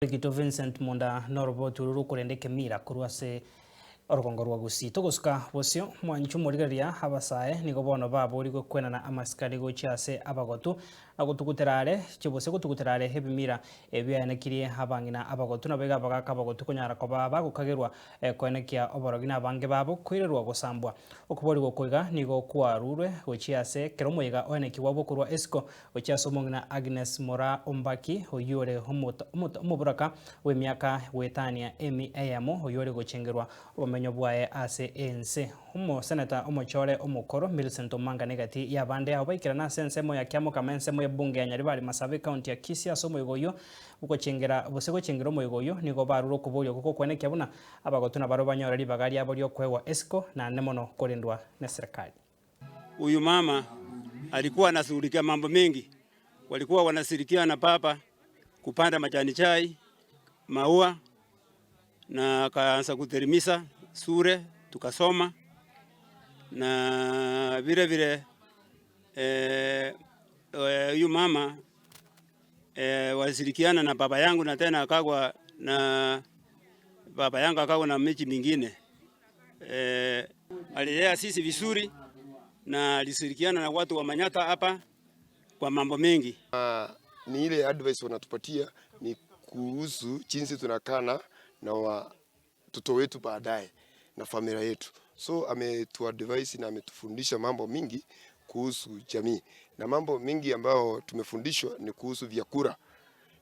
Rikito Vincent Monda noroboti oro rokorenda ekemira korwa ase orogongo rwa Gusii. Togosuka bosio mwanchi omorigereria abasae nigo bono baborigwe kwenana amasikani gochia ase abagotu na gotugutera are gose gotugutera are ebimira ebiaenekirie abang'ina abagotu naboigo abagaka abagotu konyara koba bagokagerwa koenekia oborogi na abange babo koirerwa gosambwa. Okoborigwa oko iga nigo kwarurwe gochia ase kera omoyega oenekigwa bw'okorwa esiko Gochia ase omong'ina Agnes Moraa Ombaki, oyio ore omoboraka bw'emiaka goetania emi eyemo, oyio ore gochengerwa obomenyo bwaye ase ense. Omoseneta omochore omokoro Millicent Omanga negati y'abande abo baikerana ase ensemo ya Kiamokama ensemo y'ebunge ya Nyaribari Masaba ecounty ya Kisii ase omoyega oyio bwogochengera gose gochengera omoyega oyio nigo barure okoboria okwo gokwenekia buna abagotu nabarabwo banyore ribaga riabo riokoegwa esiko naende mono korendwa neserekari. Huyu mama alikuwa anashughulikia mambo mengi, walikuwa wanashirikiana na papa kupanda majani chai, maua na akaanza kuterimisa sure tukasoma na vile vile huyu mama walishirikiana na baba yangu na tena akagwa na baba yangu akagwa na mechi mingine alilea sisi vizuri na alishirikiana na watu wa Manyata hapa kwa mambo mengi. Ni ile advice wanatupatia ni kuhusu jinsi tunakaa na watoto wetu baadaye na familia yetu. So ametuadvise na ametufundisha mambo mingi kuhusu jamii, na mambo mingi ambayo tumefundishwa ni kuhusu vyakula.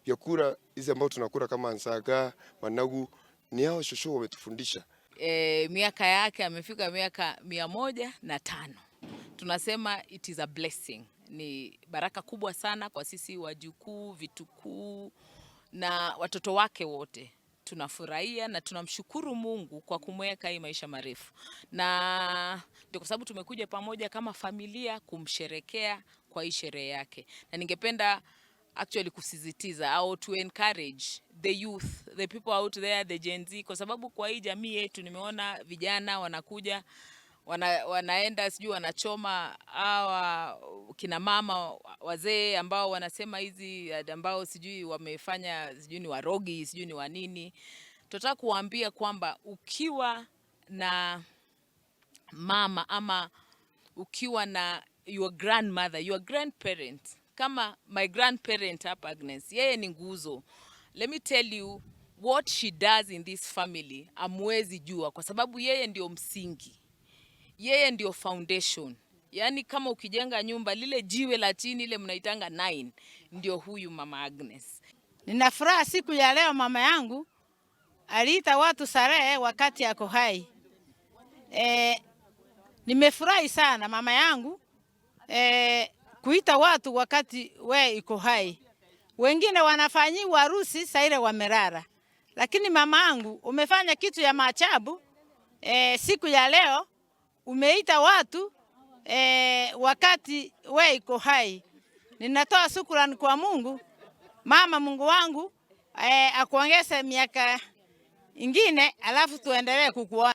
Vyakula hizi ambao tunakula kama nsaga, managu, ni hao shosho wametufundisha. Miaka yake amefika miaka 105. Tunasema it is a blessing, ni baraka kubwa sana kwa sisi wajukuu, vitukuu na watoto wake wote. Tunafurahia na tunamshukuru Mungu kwa kumweka hii maisha marefu, na ndio kwa sababu tumekuja pamoja kama familia kumsherekea kwa hii sherehe yake, na ningependa actually kusisitiza au to encourage the youth, the people out there, the Gen Z, kwa sababu kwa hii jamii yetu nimeona vijana wanakuja wanaenda sijui wanachoma hawa kina mama wazee ambao wanasema hizi ambao sijui wamefanya sijui ni warogi sijui ni wanini. Tunataka kuwaambia kwamba ukiwa na mama ama ukiwa na your grandmother, your grandparent, kama my grandparent hapa Agnes, yeye ni nguzo. Let me tell you what she does in this family, hamwezi jua kwa sababu yeye ndio msingi, yeye ndio foundation. Yaani kama ukijenga nyumba, lile jiwe la chini ile mnaitanga nine, ndio huyu mama Agnes. Nina furaha siku ya leo, mama yangu aliita watu sherehe wakati ako hai. Nimefurahi sana mama yangu kuita watu wakati we iko hai. Wengine wanafanyiwa harusi saa ile wamelala, lakini mama yangu umefanya kitu ya maajabu siku ya leo umeita watu wakati we iko hai. Ninatoa shukrani kwa Mungu. Mama, Mungu wangu akuongeze miaka ingine, alafu tuendelee kukuona.